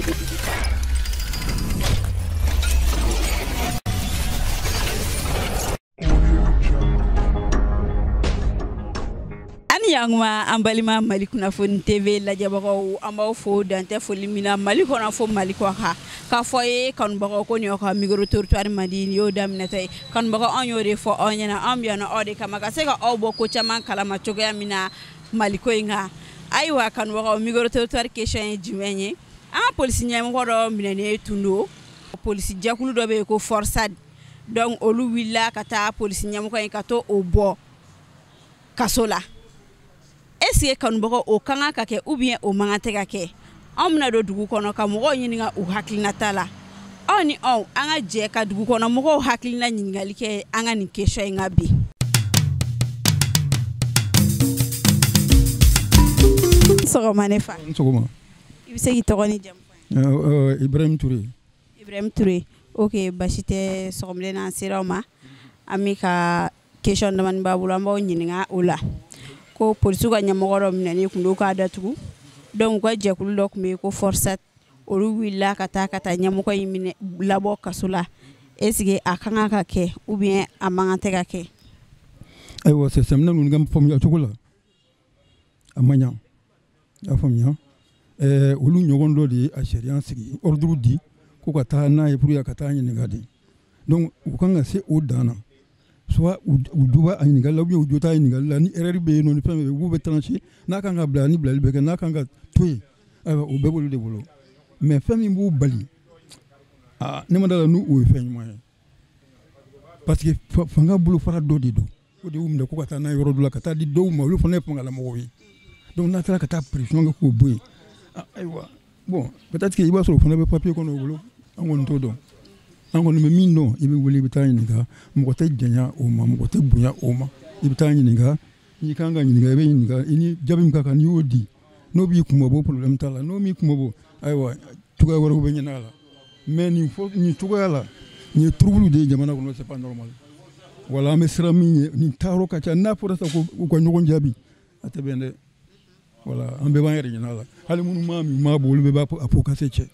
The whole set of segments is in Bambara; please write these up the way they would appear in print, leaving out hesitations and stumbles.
Ani an balima Mali Kunnafoni TV lajɛbagaw, an b'aw fo dantɛ foli min na Mali kɔnɔ fo Mali kɔ kan, k'a fɔ ye kanubagaw ko nin y'aw ka micro trottoir mandi, nin y'o daminɛtɔ ye. Kanubagaw, anw y'o de fɔ aw ɲɛna, anw bɛ yan nɔ aw de kama ka se ka aw bɔ ko caman kalama cogoya min na Maliko in kan. Ayiwa kanubagaw, micro trottoir question ye jumɛn ye? An ka polisi ɲɛmɔgɔ dɔ minɛnen tun don, polisi jɛkulu dɔ bɛ yen ko Forsad, donc olu wulila ka taa polisi ɲɛmɔgɔ in ka to o bɔ kaso la. Est ce que kanubagaw, o kan ka kɛ ou bien o man kan tɛ ka kɛ? Anw bɛna don dugu kɔnɔ ka mɔgɔw ɲininka u hakilinata la. Aw ni anw, an ka jɛ ka dugu kɔnɔ mɔgɔw hakilina ɲininkali kɛ an ka nin question in kan bi. Sɔgɔma ne fa. Sɔgɔma. I bɛ se k'i tɔgɔ ni jamu fɔ? Ibrahim Touré. Ibrahim Touré, ok, basi tɛ. Sɔgɔmalen n'an sera aw ma, an bɛ ka question damani b'a bolo, an b'aw ɲininka o la. Ko polisiw ka ɲɛmɔgɔ dɔ minɛnen tun don k'a datugu, donc u ka jɛkulu dɔ tun bɛ yen ko Forsat, olu wulila ka taa ɲɛmɔgɔ in minɛ labɔ kaso la. Est ce que a kan ka kɛ ou bien a man kan tɛ ka kɛ? Ayiwa, sɛminɛ ninnu ka faamuya cogo la, a ma ɲa, i y'a faamuya. Olu ɲɔgɔn dɔ de ye a sariya sigi, ordre di ko ka taa n'a ye pour que ka taa ɲininka de. Donc u kan ka se o dan na, soit u jo b'a ɲininkali la ou bien u jo t'a ɲininkali la. Ni erreur bɛ yen nɔ, ni fɛn bɛ yen, u b'u bɛ trancher. N'a kan ka bila, ni bilali bɛ kɛ, n'a kan ka to yen, ayiwa, o bɛɛ b'olu de bolo. Mais fɛn min b'u bali, aa, ne ma d'a la n'u o ye fɛn ɲuman ye, parce que fanga bolofara dɔ de don. O de y'u minɛ ko ka taa n'a ye yɔrɔ dɔ la, ka taa di dɔw ma, olu fana ye fangalamɔgɔw ye. Donc n'a taara ka taa pression kɛ k'o bɔ yen, ayiwa, bon, peut-être que i b'a sɔrɔ o fana bɛ papier kɔnɔ o bolo. An kɔni t'o dɔn. An kɔni bɛ min dɔn, i bɛ wele, i bɛ taa ɲininka. Mɔgɔ tɛ janya o ma, mɔgɔ tɛ bonya o ma. I bɛ taa ɲininka, n'i kan ka ɲininka, i bɛ ɲininka. I ni jaabi min ka kan, n'i y'o di, n'o b'i kunbɔ, problème t'a la. N'o m'i kunbɔ, ayiwa, cogoya wɛrɛw bɛ ɲini a la. Mais nin fɔ nin cogoya la, nin ye trouble de ye jamana kɔnɔ, c'est pas normal. Wala an bɛ siran min ye, nin taayɔrɔ ka ca. N'a fɔra sisan ko u ka ɲɔgɔn jaabi, a tɛ bɛn dɛ. Wala an bɛɛ b'an yɛrɛ ɲin'a la. Hali minnu m'a min, m'a bɔ, olu bɛɛ b'a fɔ k'a se cɛ.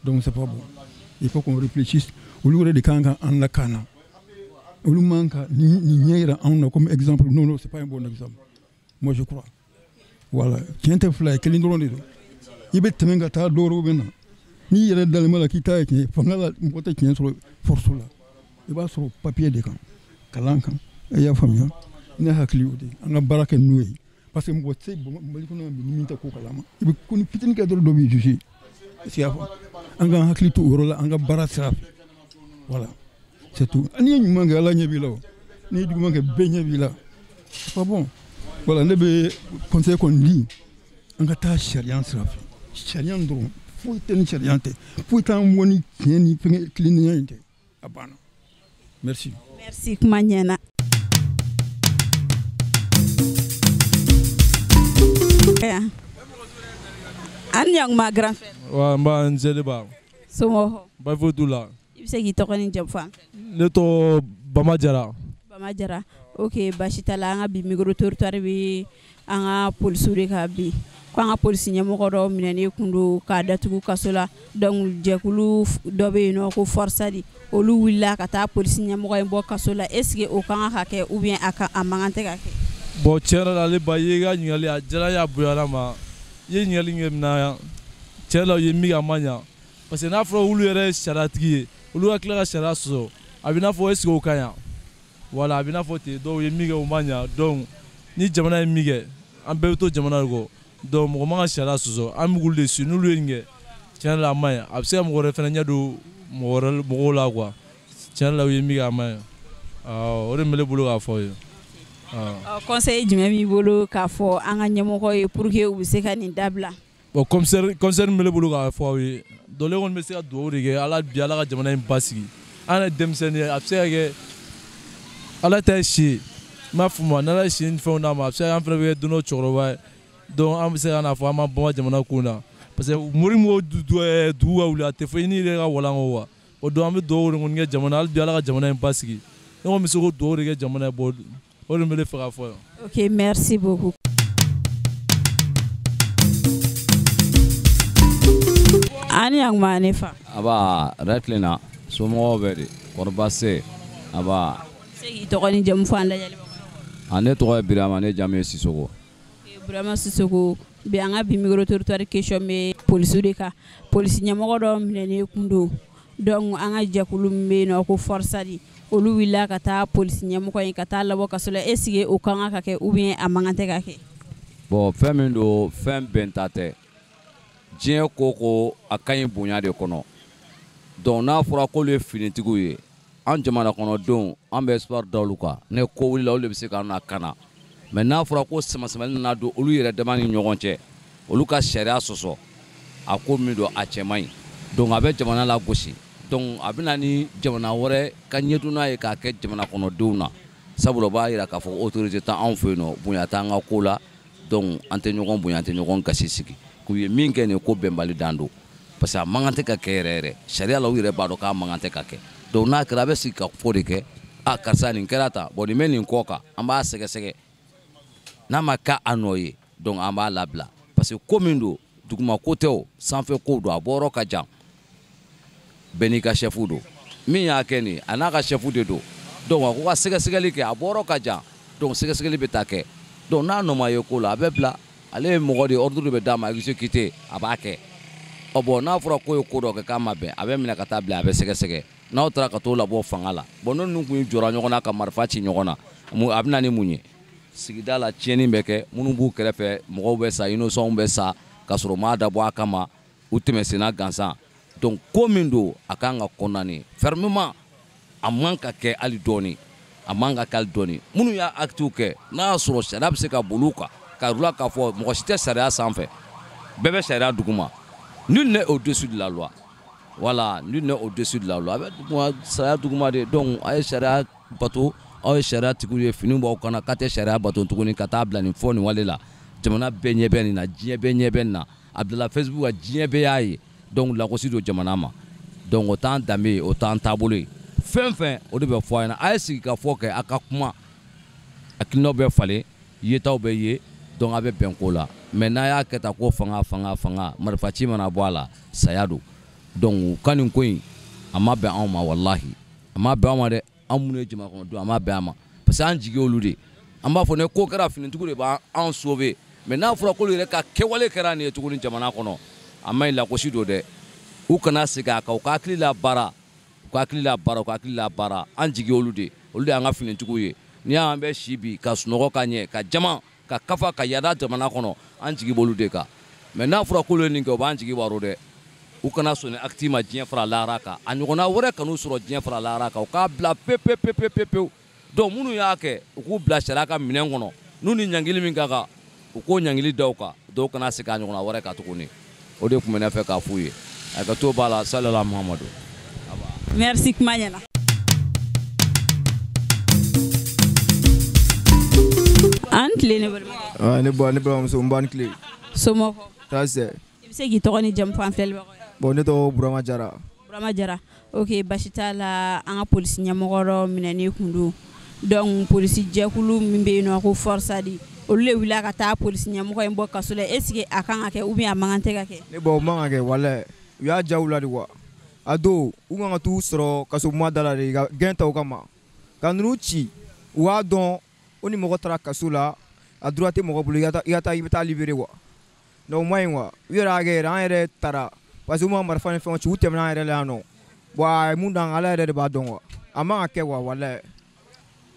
Donc c'est pas bon, il faut qu'on réfléchisse. Olu yɛrɛ de kan ka an lakana, olu man ka nin ɲɛ yira anw na comme exemple. Non, non, c'est pas un bon exemple, moi je crois. Voilà, tiɲɛ tɛ fila ye, kelen dɔrɔn de don. I bɛ tɛmɛ ka taa, dɔwɛrɛw bɛ na. N'i yɛrɛ dalen b'a la k'i ta ye tiɲɛ ye, fanga la, mɔgɔ tɛ tiɲɛ sɔrɔ force la, i b'a sɔrɔ papier de kan, kalan kan. I y'a faamuya? Ne hakili y'o de ye, an ka baara kɛ n'o ye, parce que mɔgɔ tɛ Mali kɔnɔ yan bi ni min tɛ ko kalama. I bɛ ko ni fitinin kɛ dɔrɔn, dɔ b'i juger. Est-ce que i y'a faamu? An k'an hakili to o yɔrɔ la, an ka baara sira fɛ. Voilà, c'est tout. N'i ye ɲuman kɛ, Ala ɲɛ b'i la. O n'i ye juguman kɛ, bɛɛ ɲɛ b'i la. C'est pas bon. Voilà, ne bɛ conseil kɔni di, an ka taa sariya sira fɛ, sariya dɔrɔn. Foyi tɛ ni sariya tɛ, foyi t'an bɔ ni tiɲɛ ni fɛngɛ tilennenya in tɛ. A banna, merci. Merci, kuma ɲɛna. An ni ɲankuma, grand frère. Wa n ba, n seliba. Somɔgɔw? Baasi foyi t'u la. I bɛ se k'i tɔgɔ ni jamu fɔ an? Ne tɔgɔ Bama Jara. Bama Jara, ok, basi t'a la. An ka bi micro trottoir bɛ an ka polisiw de kan bi, ko an ka polisi ɲɛmɔgɔ dɔ minɛnen kun don k'a datugu kaso la. Donc jɛkulu dɔ bɛ yen nɔ ko Forsadi, olu wulila ka taa polisi ɲɛmɔgɔ in bɔ kaso la. Est ce que o kan ka kɛ ou bien a ka a man kan tɛ ka kɛ? Bon, tiɲɛ yɛrɛ la, ale ba, i ye ka ɲininkali, a diyara n ye, a bonyana ma. I ye ɲininkali min kɛ min na, tiɲɛ yɛrɛ la, u ye min kɛ, a ma ɲa, parce que n'a fɔra olu yɛrɛ ye sariyatigi ye, olu ka tila ka sariya sɔsɔ, a bɛ i n'a fɔ est ce que o ka ɲi wa? Voilà, a bɛ i n'a fɔ ten. Dɔw ye min kɛ, o ma ɲa. Donc ni jamana ye min kɛ, an bɛɛ bɛ to jamana de kɔ. Donc mɔgɔ man ka sariya sɔsɔ, an bɛ k'olu de suit. N'olu ye nin kɛ, tiɲɛ yɛrɛ la, a ma ɲi. A bɛ se ka mɔgɔ wɛrɛ fana ɲɛ don mɔgɔ wɛrɛ mɔgɔw la quoi. Tiɲɛ yɛrɛ la, u ye min kɛ, a ma ɲi. Awɔ, o de bɛ ne bolo k'a fɔ aw ye. Conseil jumɛn b'i bolo k'a fɔ an ka ɲɛmɔgɔ ye pour que u bɛ se ka nin dabila? Bon, commissaire min bɛ ne bolo k'a fɔ aw ye, donc ne kɔni bɛ se ka dugawu de kɛ Ala bi, Ala ka jamana in basigi. An yɛrɛ denmisɛnnin ye, a bɛ se ka kɛ Ala ta ye si ye, n m'a f'u ma, n'Ala ye si ni fɛnw d'a ma, a bɛ se ka kɛ an fana bɛ kɛ don dɔ cɛkɔrɔba ye. Donc an bɛ se ka n'a fɔ an ma bɔ jamana ko in na, parce que mori min ko dugu ka wuli, a tɛ fɔ i n'i yɛrɛ ka walan kɔ quoi. O donc an bɛ dugawu de kɔni kɛ jamana, hali bi Ala ka jamana in basigi. Ne kɔni bɛ se k'o dugawu de kɛ jamana ye. Bon, o de bɛ ne fɛ k'a fɔ yan. Ok, merci beaucoup. Ani ɲakuma ne fa. Aba rɛtilena somɔgɔw bɛ di kɔrɔba se aba. Se k'i tɔgɔ ni jamu fɔ an lajɛlibagaw. Ne tɔgɔ ye Birama, ne jamu ye Sisoko. Burama Sisoko, bi an ka bi micro trottoir question bɛ polisiw de kan. Polisi ɲɛmɔgɔ dɔ minɛnen kun don, donc an ka jɛkulu min bɛ yen nɔ ko Forsadi, olu wulila ka taa polisi ɲɛmɔgɔ in ka taa labɔ kaso la. Est ce que o kan ka kɛ ou bien a man kan tɛ ka kɛ? Bon, fɛn min don, fɛn bɛnta tɛ. Diɲɛ ko a ka ɲi bonya de kɔnɔ. Donc n'a fɔra k'olu ye finitigiw ye, an jamana kɔnɔdenw an bɛ espoir da olu kan. Ne ko wulila, olu de bɛ se k'an lakana. Mais n'a fɔra ko samasamali nana don olu yɛrɛ dama ni ɲɔgɔn cɛ, olu ka sariya sɔsɔ, a ko min don a cɛ man ɲi. Donc a bɛ jamana lagosi. Donc a bɛ na ni jamana wɛrɛ ka ɲɛdonna ye k'a kɛ jamana kɔnɔdenw na. Sabula o b'a jira k'a fɔ autorité t'anw fɛ yen nɔ, bonya t'an ka ko la. Donc an tɛ ɲɔgɔn bonya, an tɛ ɲɔgɔn gasi sigi. K'u ye min kɛ nin ko bɛnbali dan don. Parce que a man kan tɛ ka kɛ yɛrɛ yɛrɛ. Sariya la u yɛrɛ b'a dɔn k'a man kan tɛ ka kɛ. Donc n'a kɛra, a bɛ sigi ka fɔ de kɛ. A karisa nin kɛra tan, bon nin bɛ nin kɔ kan, an b'a sɛgɛsɛgɛ. N'a ma kɛ a nɔ ye, donc an b'a labila. Parce que ko min don, duguma ko tɛ o, sanfɛ ko don, a bɔyɔrɔ ka jan. Bɛɛ n'i ka chef don. Min y'a kɛ nin, a n'a ka chef de don. Donc a ko ka sɛgɛsɛgɛli kɛ, a bɔyɔrɔ ka jan. Donc sɛgɛsɛgɛli bɛ taa kɛ. Donc n'a nɔ ma ye ko la, a bɛ bila. Ale ye mɔgɔ de ye, ordre de bɛ d'a ma exécuter, a b'a kɛ. Ɔ bon, n'a fɔra ko ye ko dɔ kɛ k'a ma bɛn, a bɛ minɛ ka taa bila, a bɛ sɛgɛsɛgɛ. N'aw taara ka t'o labɔ fanga la, bon n'olu kun jɔra ɲɔgɔn na ka marifa ci ɲɔgɔn na, a bɛ na ni mun ye? Sigida la tiɲɛni bɛ kɛ, minnu b'u kɛrɛfɛ, mɔgɔw bɛ sa, innocents bɛ sa, ka sɔrɔ u m'a dabɔ a kama, u tɛmɛsenna gansan. Donc ko min don, a kan ka condamner fermement. A man ka kɛ hali dɔɔni, a man ka kɛ hali dɔɔni. Minnu y'a acte kɛ, n'a y'a sɔrɔ sariya bɛ se ka boli u kan, ka yir'u la k'a fɔ mɔgɔ si tɛ sariya sanfɛ, bɛɛ bɛ sariya duguma. Nul n'est au-dessus de la loi. Voilà, nul n'est au-dessus de la loi. A bɛ duguma, sariya duguma de. Donc a ye sariya bato, aw ye sariya tigiw ye, fini b'aw kan na, k'a tɛ sariya bato tuguni ka taa bila nin fɔ nin wale la. Jamana bɛɛ ɲɛ bɛ nin na, diɲɛ bɛɛ ɲɛ bɛ nin na. A bilala Facebook kan, diɲɛ bɛɛ y'a ye. Donc lagosi don jamana ma. Donc o t'an danbe ye, o t'an taabolo ye. Fɛn fɛn o de bɛ fɔ a ɲɛna, a ye sigi ka fɔ kɛ, a ka kuma. Hakilinaw bɛ falen, yetaw bɛ ye, donc a bɛ bɛn ko la. Mais n'a y'a kɛ tan ko fanga fanga fanga, marifaci mana bɔ a la, saya don. Donc u ka nin ko in, a ma bɛn anw ma, walahi. A ma bɛn anw ma dɛ. Anw minnu ye jamana kɔnɔdenw, a ma bɛn an ma. Parce que an jigi y'olu de ye. An b'a fɔ ni ko kɛra, finitigiw de b'an sauver. Mais n'a fɔra k'olu yɛrɛ ka kɛwale kɛra nin ye tuguni jamana kɔnɔ, a ma ɲi, lagosi don dɛ. U kana segin a kan, u ka hakili la baara, u ka hakili la baara, u ka hakili la baara. An jigi y'olu de ye. Olu de y'an ka finitigiw ye. N'i y'an bɛ si bi ka sunɔgɔ ka ɲɛ, ka jama, ka kafa, ka yaada jamana kɔnɔ, an jigi b'olu de kan. Mais n'a fɔra k'olu ye nin kɛ, u b'an jigi waro dɛ. U kana sɔn ni acte ma diɲɛ fara lahara kan. A ɲɔgɔnna wɛrɛ kan'u sɔrɔ diɲɛ fara lahara kan. U k'a bila pe pe pe pe pe pewu. Donc minnu y'a kɛ, u k'u bila sariya ka minɛn kɔnɔ. N'u ni ɲangili min ka kan, u k'o ɲangili da u kan. Dɔw kana segin a ɲɔgɔnna wɛrɛ kan tuguni. O de tun bɛ ne fɛ k'a f'u ye. A ka to b'a la, salala Muhamadu. Merci, kuma ɲɛna. An tile ne balimakɛ. Ne ba, ne balimamuso, n ba ni tile. Somɔgɔw? Tasi tɛ. I bɛ se k'i tɔgɔ ni jamu fɔ an filɛlibagaw ye? Bon, ne tɔgɔ Burama Jara. Burama Jara. Ok, basi t'a la. An ka polisi ɲɛmɔgɔ dɔ minɛnen kun don. Donc polisi jɛkulu min bɛ yen nɔ ko Forsadi, olu de wulila ka taa polisi ɲɛmɔgɔ in bɔ kaso la. Est ce que a kan ka kɛ ou bien a man kan tɛ ka kɛ? Ne ba, o man ka kɛ, walayi. U y'a diya u la de quoi. A don, u kan ka t'u sɔrɔ kaso kuma da la de ka gɛn ta u kama. Ka ninnu ci, u b'a dɔn o ni mɔgɔ taara kaso la, a droit tɛ mɔgɔ bolo, i ka taa i bɛ taa libérer quoi. Donc o man ɲi quoi. U yɛrɛ y'a kɛ yɛrɛ, an yɛrɛ taara parce que u ma marifa ni fɛnw ci, u tɛmɛna an yɛrɛ la yan nɔ. Bon, a ye mun d'an kan, Ala yɛrɛ de b'a dɔn quoi. A man ka kɛ quoi, walayi.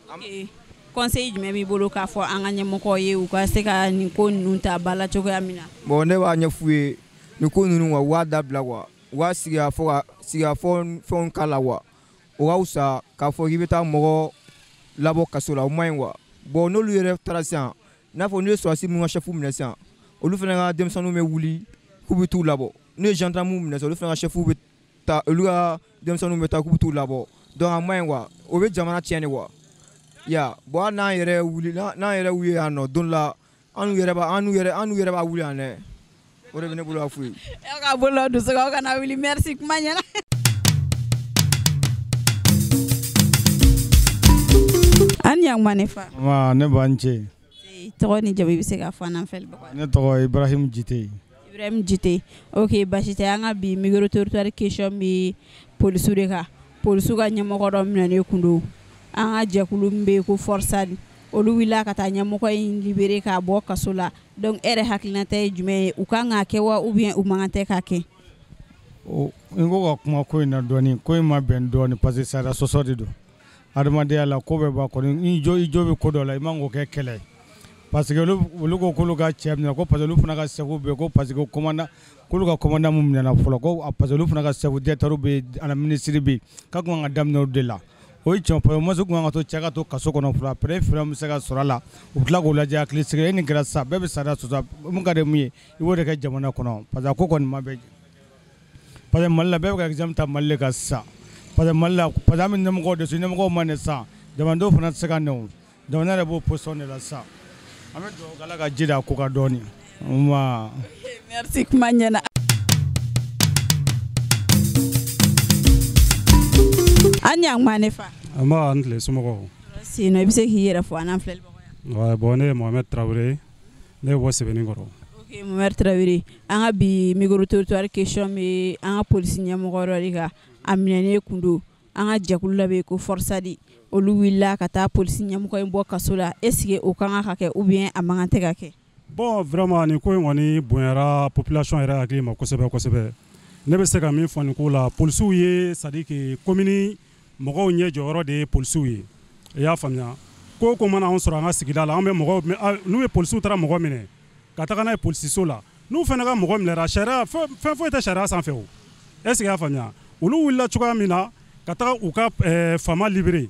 Ok, conseil jumɛn b'i bolo k'a fɔ an ka ɲɛmɔgɔw ye, u ka se ka nin ko ninnu ta ba la cogoya min na? Bon, ne b'a ɲɛf'u ye nin ko ninnu quoi, u k'a dabila quoi. U ka sigi a fɔ ka sigi a fɔ fɛnw k'a la quoi. O ka fisa k'a fɔ k'i bɛ taa mɔgɔ labɔ kaso la, o man ɲi quoi. Bon, n'olu yɛrɛ taara sisan, n'a fɔ n'u ye sɔrɔdasi minnu ka chef minɛ sisan, olu fana ka denmisɛnninw bɛ wuli k'u bɛ t'u labɔ. N'u ye gendarme minɛ sisan, olu fana ka chef bɛ taa, olu ka denmisɛnninw bɛ taa k'u bɛ t'u labɔ. Donc a man ɲi quoi. O bɛ jamana tiɲɛ de quoi. Ya, bon, hali n'an yɛrɛ wuli, n'an yɛrɛ wuli yan nɔ don dɔ la, an yɛrɛ b'a an yɛrɛ an yɛrɛ b'a wuli yan dɛ. O de bɛ ne bolo k'a f'u ye. Aw ka bolo dusu aw kana wuli. Merci, kuma ɲɛna. An ɲakuma ne fa. Ne ba, n ce. Tɔgɔ ni jamu, i bɛ se k'a fɔ an filɛbagaw ye? Ne tɔgɔ Ibrahim Jite. Ibrahim Jite. Ok, basi tɛ. An ka bi micro trottoir question bɛ polisiw de kan. Polisiw ka ɲɛmɔgɔ dɔ minɛnen kun don. An ka jɛkulu min bɛ yen ko Forsad, olu wulila ka taa ɲɛmɔgɔ in libéré k'a bɔ kaso la. Donc e yɛrɛ hakilinata ye jumɛn ye? U kan k'a kɛ wa ou bien u man kan tɛ k'a kɛ? N ko ka kuma ko in na dɔɔni, ko in ma bɛn dɔɔni parce que sariya sɔsɔ de don. Adamadenya la, ko bɛɛ b'a kɔnɔ. I jo, i jo bɛ ko dɔ la, i man k'o kɛ kɛlɛ ye, parce que olu ko k'olu ka cɛ minɛ ko parce que olu fana ka chef bɛ yen, ko parce que commandant, k'olu ka commandant mun minɛna fɔlɔ, ko parce que olu fana ka chef directeur bɛ yen, ani ministre bɛ yen, k'a kun kan ka daminɛ olu de la. O ye tiɲɛ, parce que o kun kan ka to cɛ ka to kaso kɔnɔ fɔlɔ, après fɛɛrɛ min bɛ se ka sɔrɔ a la, u bɛ tila k'o lajɛ hakili sigi. E nin kɛra sisan, bɛɛ bɛ sariya sɔsɔ. Mun ka di mun ye, i b'o de kɛ jamana kɔnɔ, parce que a ko kɔni ma bɛn, parce que Mali la, bɛɛ bɛ ka exemple ta Mali de kan sisan, parce que Mali la, parce que an bɛ ɲɛmɔgɔw de so, ɲɛmɔgɔw ma ɲɛ sisan, jamanadenw fana tɛ se ka nɛ o. Jamana yɛrɛ b'o position de la sisan. An bɛ dugawu kɛ Ala ka ji da a ko kan dɔɔni. Nba. Merci, kuma ɲɛna. An ɲankuma ne fa. An b'a an tile, somɔgɔw? Sen i bɛ se k'i yɛrɛ fɔ an n'an filɛlibagaw ye. Ouais, bon, ne ye Mohamed Traoré, ne bɛ bɔ Sɛbɛnnikɔrɔ. Ok, Mohamed Traoré, an ka bi micro trottoir question bɛ an ka polisi ɲɛmɔgɔ dɔ de kan. A minɛnen kun don. An ka jɛkulu dɔ bɛ yen ko Forsadi, olu wulila ka taa polisi ɲɛmɔgɔ in bɔ kaso la. Est ce que o kan ka kɛ ou bien a man kan tɛ ka kɛ? Bon, vraiment, nin ko in kɔni bonyara population yɛrɛ hakili ma kosɛbɛ kosɛbɛ. Ne bɛ se ka min fɔ nin ko la, polisiw ye, c'est à dire que commune mɔgɔw ɲɛ jɔyɔrɔ de ye polisiw ye. I y'a faamuya? Ko o ko mana anw sɔrɔ an ka sigida la, an bɛ mɔgɔw, n'u ye polisiw taara mɔgɔ minɛ ka taga n'a ye polisiso la, n'u fana ka mɔgɔ minɛra, sariya fɛn foyi tɛ sariya sanfɛ o. Est ce que i y'a faamuya? Olu wulila cogoya min na ka taga u ka faama libéré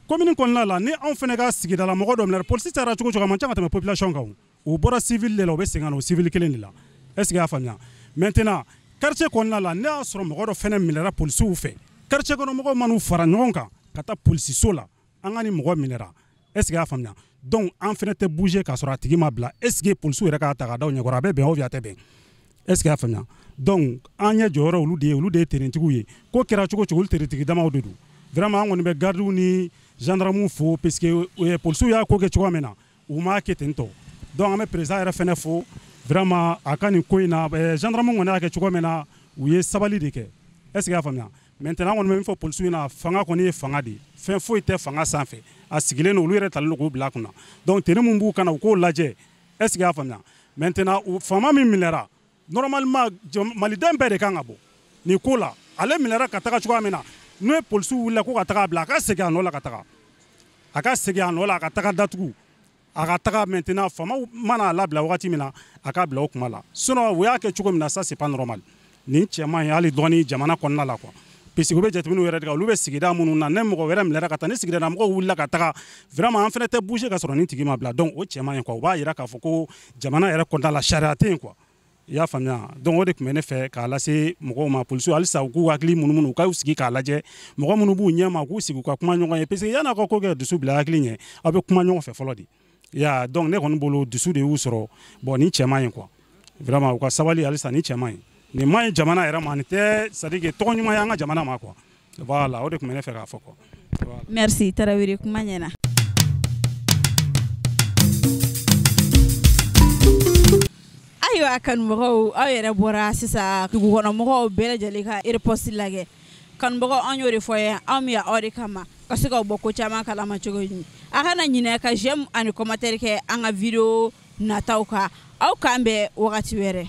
commune kɔnɔna la, ni anw fana ka sigidala mɔgɔ dɔ minɛra, polisi taara cogo cogo, a man ca ka tɛmɛ population kan. O bɔra civil de la, u bɛ segin ka na o civil kelen de la. Est ce que i y'a faamuya? Maintenant, quartier kɔnɔna la, ne y'a sɔrɔ mɔgɔ dɔ fana minɛra polisiw fɛ, quartier kɔnɔ mɔgɔw man'u fara ɲɔgɔn kan ka taa polisiso la, an ka ni mɔgɔ minɛra. Est ce que i y'a faamuya? Donc an fana tɛ bouger k'a sɔrɔ a tigi ma bila. Est ce que polisiw yɛrɛ k'a ta k'a da u ɲɛkɔrɔ, a bɛ bɛn ou bien a tɛ bɛn? Est ce que i y'a faamuya? Donc an ɲɛ jɔyɔrɔ olu de ye, olu de ye tenitigiw ye. Ko kɛra cogo cogo, olu tenitigi damaw de don. Vraiment, an kɔni bɛ gardiw ni gendarmew fo, parce que polisiw y'a ko kɛ cogoya min na, u m'a kɛ ten tɔ. Donc an bɛ président yɛrɛ fɛnɛ fo vraiment a ka nin ko in na. Gendarme kɔni y'a kɛ cogo min na, u ye sabali de kɛ. Est ce que i y'a faamuya? Maintenant, an kɔni bɛ min fɔ polisiw ɲɛna, fanga kɔni ye fanga de ye, fɛn foyi tɛ fanga sanfɛ. A sigilen don, olu yɛrɛ talen don k'u bila a kunna. Donc tenue mun b'u kan na, u k'o lajɛ. Est ce que i y'a faamuya? Maintenant, faama min minɛra, normalement maliden bɛɛ de kan ka bɔ nin ko la. Ale minɛra ka taga cogoya min na, n'o ye polisiw wulila ko ka taga a bila, a ka segin a nɔ la ka taga, a ka segin a nɔ la, a ka taga datugu, a ka taga. Maintenant, faamaw mana a labila wagati min na, a ka bila o kuma la. Sinon u y'a kɛ cogo min na, ça c'est pas normal. Nin cɛ man ɲi hali dɔɔni jamana kɔnɔna la quoi, puisque u bɛ jateminɛw yɛrɛ de kan, olu bɛ sigida minnu na, ne mɔgɔ wɛrɛ minɛra ka taa, ni sigidala mɔgɔw wulila ka taga, vraiment an fana tɛ bouger ka sɔrɔ nin tigi ma bila. Donc o cɛ man ɲi quoi. U b'a yira k'a fɔ ko jamana yɛrɛ kɔnɔna la, sariya tɛ yen quoi. I y'a faamuya? Donc o de tun bɛ ne fɛ k'a lase mɔgɔw ma. Polisiw, halisa u k'u hakili munumunu, u k'u sigi k'a lajɛ mɔgɔ minnu b'u ɲɛ ma, u k'u sigi u ka kuma ɲɔgɔn ye, parce que yan'a ka ko kɛ dusu bila hakili ɲɛ, aw bɛ kuma ɲɔgɔn fɛ fɔlɔ de ya. Donc ne kɔni bolo, dusu de y'u sɔrɔ. Bon, nin cɛ man ɲi quoi. Vraiment, u ka sabali halisa. Nin cɛ man ɲi, nin man ɲi jamana yɛrɛ ma, nin tɛ, c'est à dire que tɔgɔ ɲuman ye an ka jamana ma quoi. Voilà, o de tun bɛ ne fɛ k'a fɔ quoi. Voilà. Merci Tarawele, kuma ɲɛna. Ayiwa kanubagaw, aw yɛrɛ bɔra sisan dugukɔnɔmɔgɔw bɛɛ lajɛlen ka riposte lajɛ. Kanubagaw, an y'o de fɔ ye, anw bɛ yan aw de kama ka se k'aw bɔ ko caman kalama cogo di. A kana ɲinɛ ka j'aime ani commentaire kɛ an ka vidéo nataw kan. Aw k'an bɛn wagati wɛrɛ.